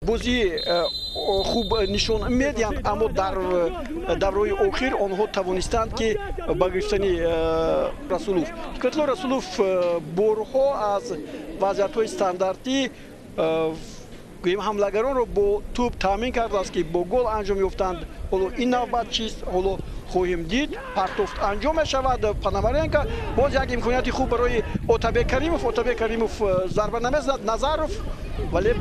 Бозии хуб нишон медиҳанд, аммо дар давраи охир онҳо тавонистанд, ки ба гирифтани Расулов, Ҳикматулло Расулов борҳо аз вазъиятҳои стандартӣ, гӯем, ҳамлагаронро бо тӯб таъмин кардааст, ки бо гол анҷом ёфтанд. Ҳоло ин навбат чист, ҳоло хоҳем дид. Партофт анҷом мешавад. Пономаренко, боз як имконияти хуб барои Отабек Каримов. Отабек Каримов зарба намезанад. Назаров, вале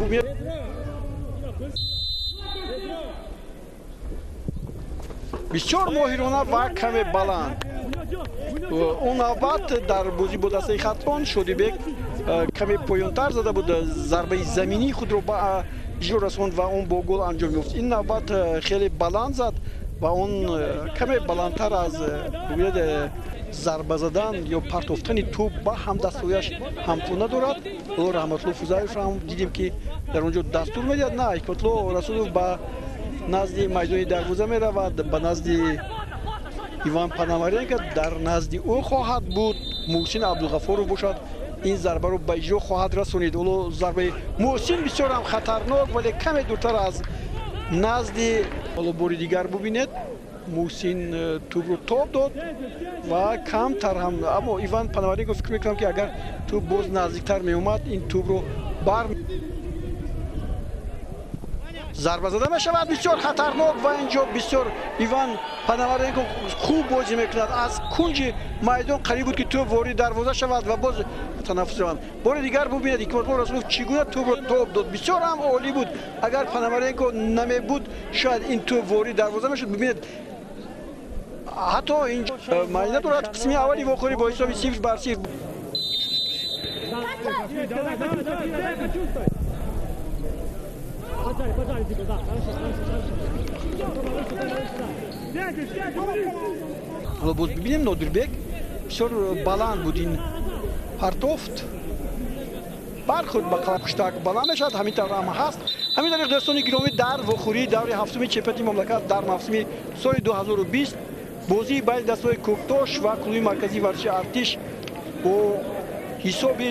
бисёр моҳирона ва каме баланд. Он навбат дар бозӣ бо дастаи Хатлон Шодибек каме поёнтар зада буд, зарбаи заминии худро ба иҷро расонд ва он бо гол анҷом ёфт. Ин навбат хеле баланд зад ва он каме баландтар аз, бигӯяд, зарба задан ё партофтани тӯб ба ҳамдастҳояш ҳамто надорад. Ҳоло Раҳматулло Фузаев ҳам дидем, ки дар он ҷо дастур медиҳад. На, Ҳикматулло Расулов ба назди майдони дарвоза меравад, ба назди Иван Пономаренко. Дар назди ӯ хоҳад буд Муҳсин Абдулғафоров, бошад, ин зарбаро ба иҷро хоҳад расонид. Ҳоло зарбаи Муҳсин бисёр ҳам хатарнок, вале каме дуртар аз назди. Ҳоло бори дигар бубинед, Муҳсин тӯбро тоб дод ва камтар ҳам, аммо Иван Пономаренко, фикр мекунам, ки агар тӯб боз наздиктар меомад, ин тӯбро бар. Зарба зада мешавад, бисёр хатарнок, ва инҷо бисёр Иван Пономаренко хуб бозӣ мекунад. Аз кунҷи майдон қариб буд, ки тӯб ворид дарвоза шавад ва боз танаффус раванд. Бори дигар бубинед, Ҳикматулло Расулов чӣ гуна тӯбро тоб дод. Бисёр ҳам олӣ буд. Агар Пономаренко намебуд, шояд ин тӯб ворид дарвоза мешуд. Бубинед, ҳатто инҷо маъни надорад. Қисми аввали вохӯрӣ бо ҳисоби 0-0. Ҳоло боз бибинем, Нодирбек, бисёр баланд буд ин партофт, бархӯрд ба пуштак баланд мешавад. Ҳамин тавр ҳам ҳаст. Ҳамин тариқ, дӯстони гиромӣ, дар вохӯрии даври ҳафтуми чемпионати мамлакат дар мавсими соли 2020, бозии байни дастаҳои Кӯктош ва клуби марказии варзиши Артиш бо ҳисоби